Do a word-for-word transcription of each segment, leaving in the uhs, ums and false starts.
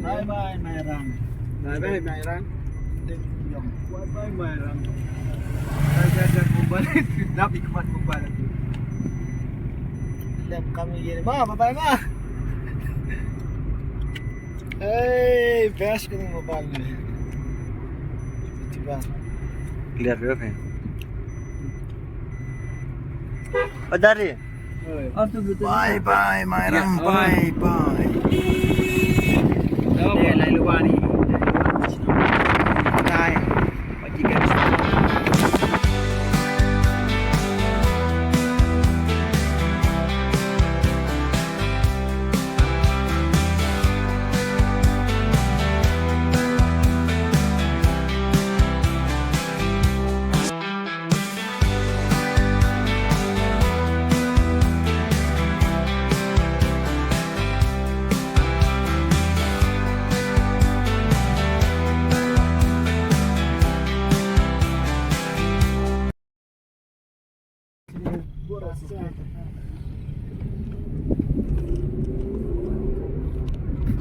Bye bye, Mairang. Bye bye, Mairang. Bye bye, Mairang. Bye bye, Mairang. Dah ikmat mobile aku. Lap kami gini, ma, bye bye, ma. Hey, best kini mobile ni. Tiba. Clear, clear, eh. Oh, dari. Bye bye, Mairang. Bye bye. Bye.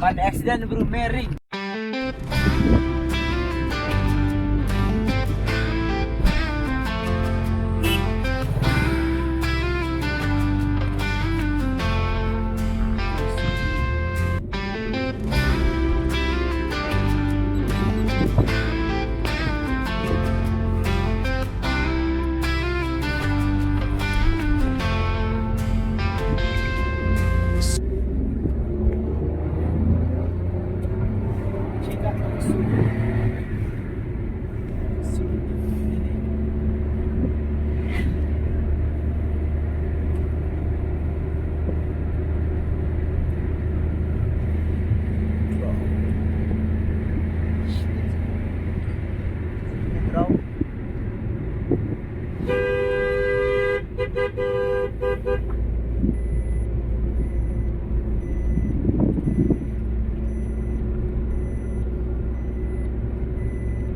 Ban accident bro, mering.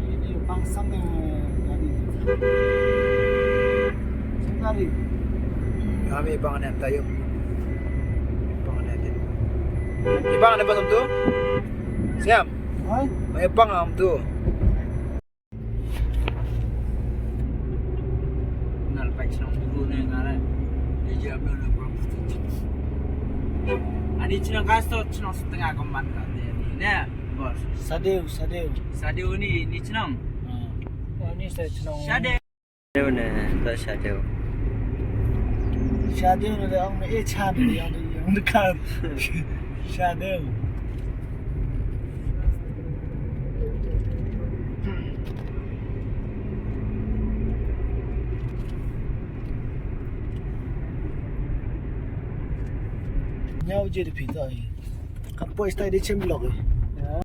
Ini pangsang, eh, gari. Sang gari. Kami pangan yang tayo. Pangan yang tayo. Ipang ne ba tu? Siam. Hai. Mai pang am tu. Nal pai chnong dulu ne ngare. Dia jawab dulu ne kurang pasti. Ani chnong kasto chnong setengah keman kan dia ni. Ne, bos. Sadeu, sadeu. Sadeu ni, ni chnong. Ha. Oh, ni sa chnong. Sadeu. Shadow ne, to shadow. Shadow ne, ong me e chan, ong, ong de kan. Shadow. Nyau je de phi to. Kam poi stai de chem lok.